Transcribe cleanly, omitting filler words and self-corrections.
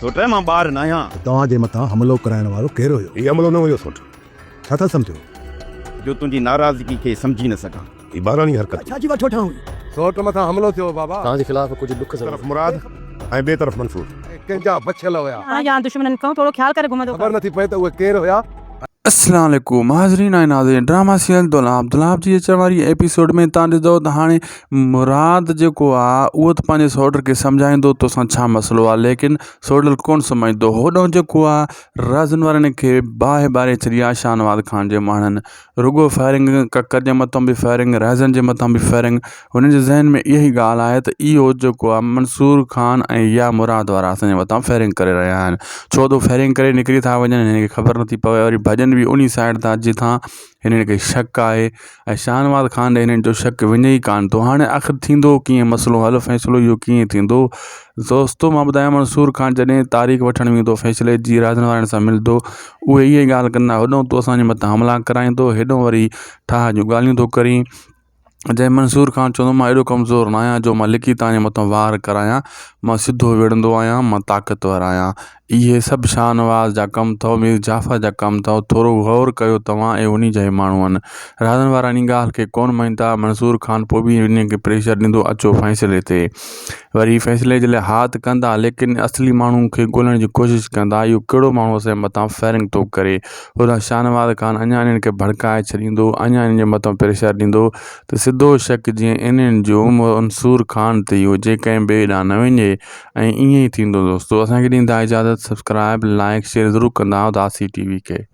سوٽ مان ٻار ناهيان. ته توهان جي مٿان حملو ڪرائڻ وارو ڪير هيو؟ هي حملو نه هيو سوٽ. ڇا ٿا سمجهو؟ جو تنهنجي ناراضگي کي سمجهي نه سگهان. هي ٻاراڻي حرڪت هئي. ڇا جي وٺ وٺان هئي؟ سوٽ مٿان حملو ٿيو بابا. توهان جي خلاف ڪجهه ڏک ضرور. طرف مراد ۽ ٻئي طرف منصور. ۽ ڪنهن جا بڇيل هيا. پنهنجا دشمنن کان ٿورو خيال ڪري گهمندو ڪر. خبر نٿي پئي ته اهي ڪير هيا. اسلام عليڪم حاضرين ۽ ناظرين ڊراما سيريل دولاب دولاب جي اچڻ واري ايپيسوڊ ۾ تان ڏسندو ته هاڻي مراد جيڪو آ اهو ته پنهنجي سوٽ کي سمجهائيندو توسان ڇا مسئلو آ ليڪن سوٽ ڪون سمجهندو هوڏانهن جيڪو آ رازن وارن کي باهه ٻاري ڇڏي آ شاهنواز خان جي ماڻهن رڳو فائرنگ ڪڪر جي مٿان به فائرنگ رهزن جي مٿان به فائرنگ هنن جي ذهن ۾ اها ئي ڳالهه آهي ته اهو جيڪو آهي منصور خان ۽ يا مراد وارا اسان جي مٿان فائرنگ ڪري رهيا آهن ڇو ته فائرنگ ڪري نڪري ٿا وڃن هنن کي خبر نٿي پوي وري ڀڄن به انهي سائيڊ تان جتان هنن کي شڪ آهي ۽ شاهنواز خان ڏي هنن جو شڪ وڃي ئي ڪانه ٿو هاڻي آخر ٿيندو ڪيئن مسئلو حل فيصلو اهو ڪيئن ٿيندو دوستو مان ٻڌايان منصور خان جڏهن تاريخ وٺڻ ويندو فيصلي جي راجن وارن سان ملندو اهي اها ئي ڳالهه ڪندا هوڏانهن تون اسان جي مٿان حملا ڪرائين ٿو هيڏو وري ٺاهه جون ڳالهيون ٿو ڪرين جنهن منصور خان چوندو مان ايڏو ڪمزور نه آهيان جو مان لڪي توهان جي مٿان وار ڪرايان مان سڌو وڙهندو آهيان مان طاقتور آهيان اهي سڀ شاهنواز جا ڪم اٿو مير جعفر جا ڪم اٿو ٿورو غور ڪيو توهان ۽ انهي جا ئي ماڻهو آهن راڄن وارا انهي ڳالهه کي ڪونه مڃيندا منصور خان پوء به انهن کي پريشر ڏيندو اچو فيصلي تي وري فيصلي جي لاء ها ته ڪندا ليڪن اصلي ماڻهو کي ڳولڻ جي ڪوشش ڪندا اهو ڪهڙو ماڻهو اسان جي مٿان فائرنگ ٿو ڪري هوڏانهن شاهنواز خان اڃا انهن کي ڀڙڪائي ڇڏيندو اڃا انهن جي مٿان پريشر ڏيندو ته سڌو شڪ جيئن انهن جو منصور خان تي ئي هجي ڪنهن ٻئي ڏانهن نه وڃي ۽ ائين ئي ٿيندو دوستو اسان کي ڏيندا اجازت سبسڪرائب لائڪ شيئر ضرور ڪندا اداسي ٽي وي کي.